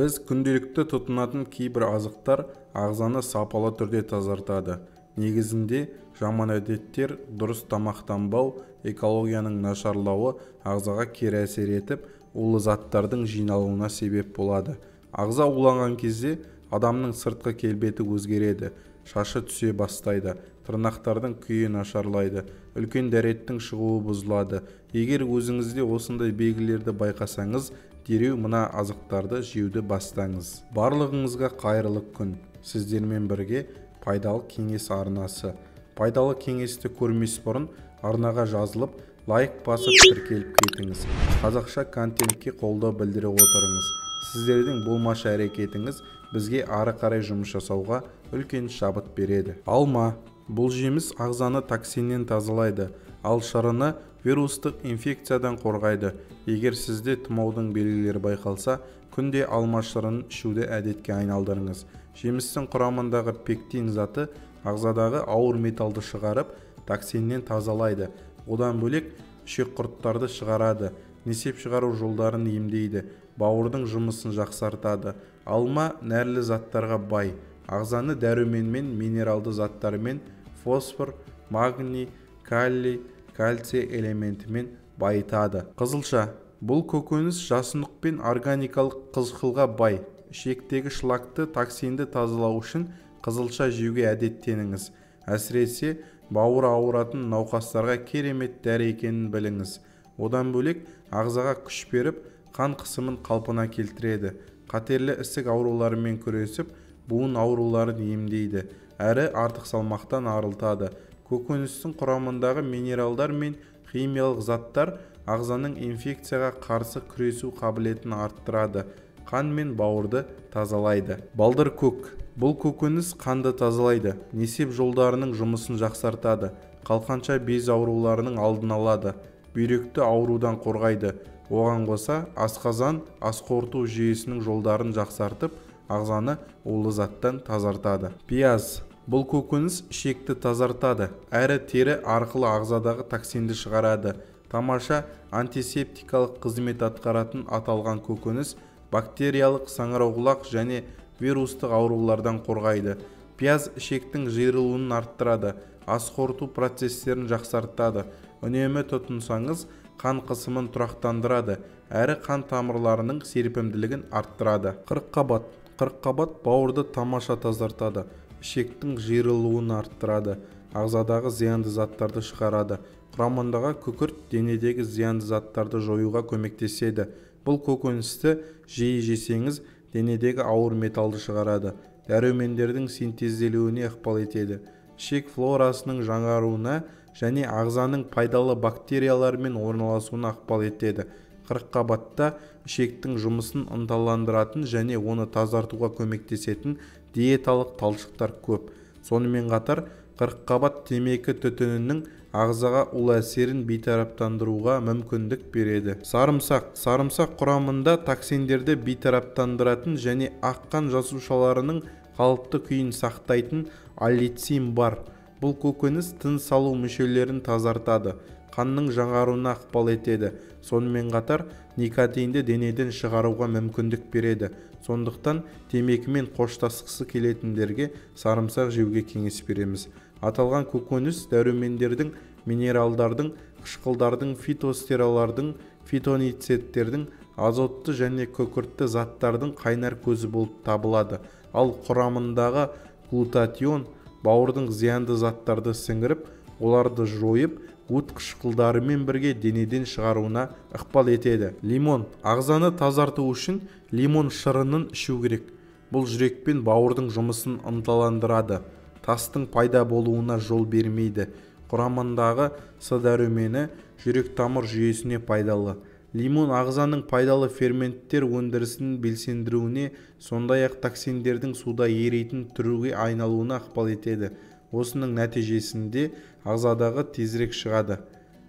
Біз күнделікті тұтынатын кейбір азықтар ағзаны сапалы түрде тазартады. Негізінде жаман әдеттер, дұрыс тамақтанбау, экологияның нашарлауы ағзаға кері әсер етіп, улы заттардың жиналуына себеп болады. Ағза уланған кезде адамның сыртқы келбеті өзгереді, шашы түсе бастайды, тырнақтардың күйі нашарлайды, үлкен дәреттің шығуы бұзылады. Егер өзіңізде осындай белгілерді байқасаңыз, дереу мына азықтарды жеуді бастаңыз. Барлығыңызға қайырлы күн. Сіздермен бірге Пайдалы кеңес арнасы. Пайдалы кеңесті көрмес бұрын арнаға жазылып, лайк басып тіркеліп кетіңіз. Қазақша контентке қолдау білдіре отырыңыз. Сіздердің болмашы әрекетіңіз бізге ары қарай жұмыс жасауға үлкен шабыт береді. Алма. Бұл жеміс ағзаны токсиннен тазалайды, ал шырыны вирустық инфекциядан қорғайды. Егер сізде тұмаудың белгілері байқалса, күнде алма шырынын ішуді әдетке айналдырыңыз. Жемістің құрамындағы пектин заты ағзадағы ауыр металды шығарып, токсиннен тазалайды. Одан бөлек ішек құрттарды шығарады, несеп шығару жолдарын емдейді, бауырдың жұмысын жақсартады. Алма нәрлі заттарға бай. Ағзаны дәруменмен, минералды заттармен, фосфор, магний, калий, кальций элементімен байытады. Қызылша. Бұл көкөніс жасұнық пен органикалық қышқылға бай. Ішектегі шлакты, токсинді тазалау үшін қызылша жеуге әдеттеніңіз. Әсіресе бауыры ауыратын науқастарға керемет дәрі екенін біліңіз. Одан бөлек ағзаға күш беріп, қан қысымын қалпына келтіреді. Қатерлі ісік ауруларымен күресіп, буын ауруларын емдейді, әрі артық салмақтан арылтады. Көкөністің құрамындағы минералдар мен химиялық заттар ағзаның инфекцияға қарсы күресу қабілетін арттырады, қан мен бауырды тазалайды. Балдыр көк. Бұл көкөніс қанды тазалайды, несеп жолдарының жұмысын жақсартады, қалқанша без ауруларының алдын алады, бүйректі аурудан қорғайды. Оған қоса асқазан, ас қорыту жүйесінің жолдарын жақсартып, ағзаны улы заттан тазартады. Пияз. Бұл көкөніс ішекті тазартады, әрі тері арқылы ағзадағы токсинді шығарады. Тамаша антисептикалық қызмет атқаратын аталған көкөніс бактериялық саңырауқұлақ және вирустық аурулардан қорғайды. Пияз ішектің жиырылуын арттырады, ас қорыту процестерін жақсартады. Үнемі тұтынсаңыз, қан қысымын тұрақтандырады, әрі қан тамырларының серпімділігін арттырады. Қырыққабат. Қырыққабат бауырды тамаша тазартады, ішектің жиырылуын арттырады, ағзадағы зиянды заттарды шығарады. Құрамындағы күкірт денедегі зиянды заттарды жоюға көмектеседі. Бұл көкөністі жиі жесеңіз, денедегі ауыр металды шығарады, дәрумендердің синтезделуіне ықпал етеді. Ішек флорасының жаңаруына және ағзаның пайдалы бактериялармен орналасуына ықпал етеді. Қырыққабатта ішектің жұмысын ынталандыратын және оны тазартуға көмектесетін диеталық талшықтар көп. Сонымен қатар, қырыққабат темекі түтінінің ағзаға улы әсерін бейтараптандыруға мүмкіндік береді. Сарымсақ. Сарымсақ құрамында токсиндерді бейтараптандыратын және ақ қан жасушаларының қалыпты күйін сақтайтын аллицин бар. Бұл көкөніс тыныс алу мүшелерін тазартады, қанның жаңаруына ықпал етеді. Сонымен қатар никотинді денеден шығаруға мүмкіндік береді. Сондықтан темекімен қоштасқысы келетіндерге сарымсақ жеуге кеңес береміз. Аталған көкөніс дәрумендердің, минералдардың, қышқылдардың, фитостеролдардың, фитонцидтердің, азотты және күкіртті заттардың қайнар көзі болып табылады. Ал құрамындағы глутатион бауырдың зиянды заттарды сіңіріп, оларды жойып, өт қышқылдарымен бірге денеден шығаруына ықпал етеді. Лимон. Ағзаны тазарту үшін лимон шырынын ішу керек. Бұл жүрек пен бауырдың жұмысын ынталандырады, тастың пайда болуына жол бермейді. Құрамындағы С дәрумені жүрек тамыр жүйесіне пайдалы. Лимон ағзаның пайдалы ферменттер өндірісін белсендіруіне, сондай-ақ токсиндердің суда ерейтін түрге айналуына ықпал етеді. Осының нәтижесінде ағзадағы тезірек шығады.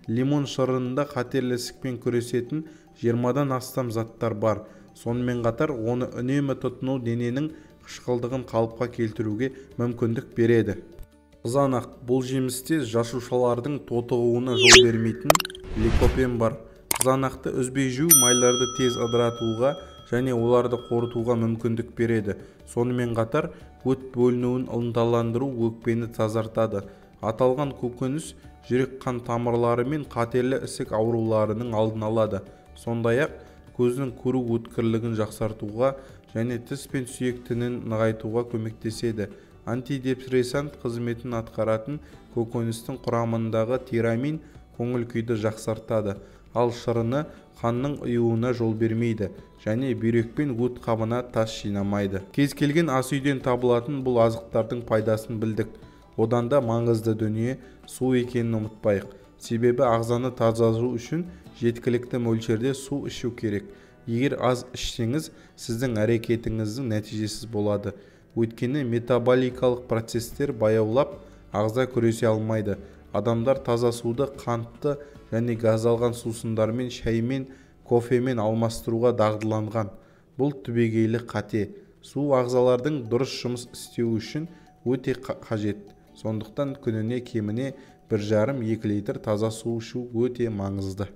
Лимон шырынында қатерлі ісікпен күресетін 20-дан астам заттар бар. Сонымен қатар, оны үнемі тұтыну дененің қышқылдығын қалыпқа келтіруге мүмкіндік береді. Қызанақ. Бұл жемісте жасушалардың тотығуына жол бермейтін ликопен бар. Қызанақты үзбей жеу майларды тез ыдыратуға, және оларды қорытуға мүмкіндік береді. Сонымен қатар, өт бөлінуін ынталандыру өкпені тазартады. Аталған көкөніс жүрек-қан тамырлары мен қатерлі ісік ауруларының алдын алады. Сондай-ақ, көздің көру өткірлігін жақсартуға және тіс пен сүйек тінін нығайтуға көмектеседі. Антидепрессант қызметін атқаратын көкөністің құрамындағы тирамин көңіл-күйді жақсартады, ал шырыны қанның ұюына жол бермейді және бүйрек пен өт қабына тас жинамайды. Кез келген ас үйден табылатын бұл азықтардың пайдасын білдік. Одан да маңызды дүние су екенін ұмытпайық. Себебі ағзаны тазарту үшін жеткілікті мөлшерде су ішу керек. Егер аз ішсеңіз, сіздің әрекетіңіздің нәтижесіз болады. Өйткені метаболикалық процестер баяулап, ағза күресе алмайды. Адамдар таза суды қантты және газдалған сусындармен, шаймен, кофемен алмастыруға дағдыланған. Бұл түбегейлі қате. Су ағзалардың дұрыс жұмыс істеуі үшін өте қажет. Сондықтан күніне кеміне 1,5-2 литр таза су ішу өте маңызды.